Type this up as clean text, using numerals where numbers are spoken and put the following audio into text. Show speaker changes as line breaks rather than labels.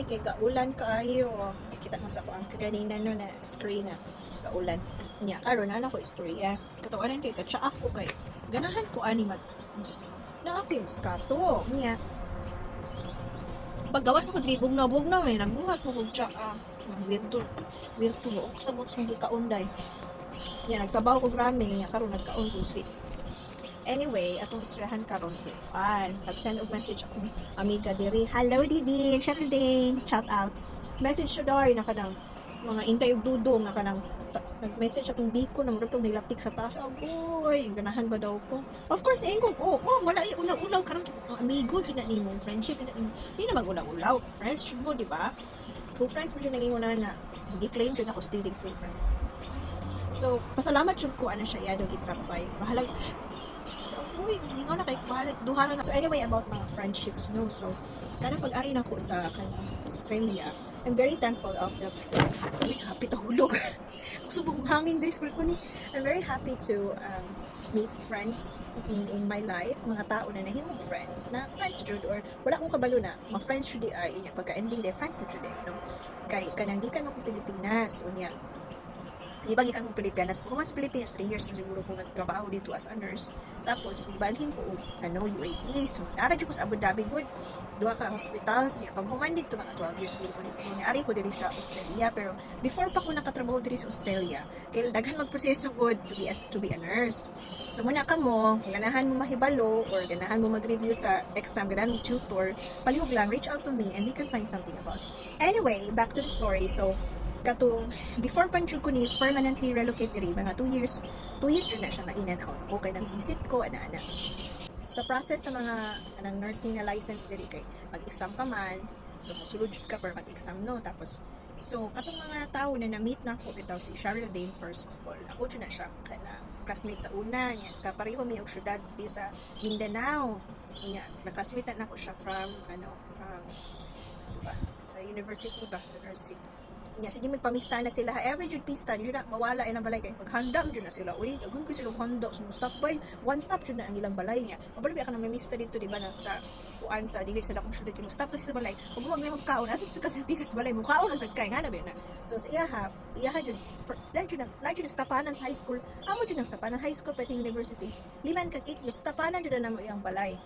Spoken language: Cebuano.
Balcony kay kaulan kaayo. Kita mo sa ako ang kaganina, no, na screen na kaulan. Nya karon na ko istorya. Katawanan kay katsa ako kay ganahan ko ani mag na ako yung muskato. Nya paggawas ako diri, bugnaw bugnaw eh, nagbuhat mo kog tsaa. Ang wirto wirto mo sabot sa mga kaunday. Nya nagsabaw ko ramen, nya karon nagkaon ko sweet. Anyway, atong istoryahan karon kay an nag-send og message akong amiga diri. Hello, Didi, Saturday, shout out. Message siya dai na kanang mga intay og dudong na kanang nag-message akong biko nang rutong nilatik sa taas. Agoy, ganahan ba daw ko? Of course, eh, ko, oh, wala ni ulaw-ulaw karon kay amigo jud na nimo, friendship na nimo. Di na mag-ulaw-ulaw. Friends jud mo, di ba? True friends mo jud naging una na. Hindi claim jud ako still true friends. So, pasalamat jud ko ana siya iyadong itrapay. Bahalag. So, uy, ingaw na kay bahalag duha na. So anyway, about mga friendships, no. So, kanang pag-ari nako sa kanang Australia, I'm very thankful of the, uy, happy to hulog. Gusto kong hangin diri sa balcony. I'm very happy to meet friends in my life, mga tao na nahimong friends, na friends jud or wala akong kabalo na mga friends jud di ay unya pagka ending day friends jud ay, no. Kay kanang gikan mo Pilipinas, unya di ba gikan kong Pilipinas? Kung sa Pilipinas, 3 years na siguro ko nagtrabaho dito as a nurse. Tapos, nibalhin ko og ano, UAE. So, nara jud ko sa Abu Dhabi good. Duha ka hospital. Siya, pag human dito, mga 12 years siguro ko dito. Niari ko diri sa Australia. Pero, before pa ko nakatrabaho diri sa Australia, kay daghan magproseso good to be a nurse. So, muna ka mo, kung ganahan mo mahibalo or ganahan mo mag-review sa exam, ganahan mo tutor, palihog lang, reach out to me and we can find something about it. Anyway, back to the story. So, katong before pa jud ko ni permanently relocate diri, mga 2 years, 2 years jud na siya na in and out ko kay nang visit ko ana ana sa process sa mga anang nursing na license diri kay mag-exam pa man. So mosulod jud ka para mag-exam, no. Tapos, so katong mga tao na na-meet na ako bitaw, si Cheryl Dane, first of all, ako jud na siya kana classmate sa una niya, kapareho mi og syudad di sa Mindanao. Niya na-classmate na ako siya from ano, from sa, ba, sa university ba, sa nursing niya. Sige, magpamista na sila every jud pista, di jud na mawala ilang balay kay maghanda jud na sila. Uy, daghan ko sila handa. So stop by, one stop jud na ang ilang balay niya. Mabalo ba ka na may mista dito, di ba, na sa kuan sa dili sa dakong syudad, kay stop kasi sa balay ug wag na magkaon ato sa kasabi ka sa balay mo kaon na sad kay nga na ba na. So sa iyaha jud dahil jud stapanan sa high school, amo jud ang stapanan high school pati university, liman kag 8 years stapanan jud na namo iyang balay.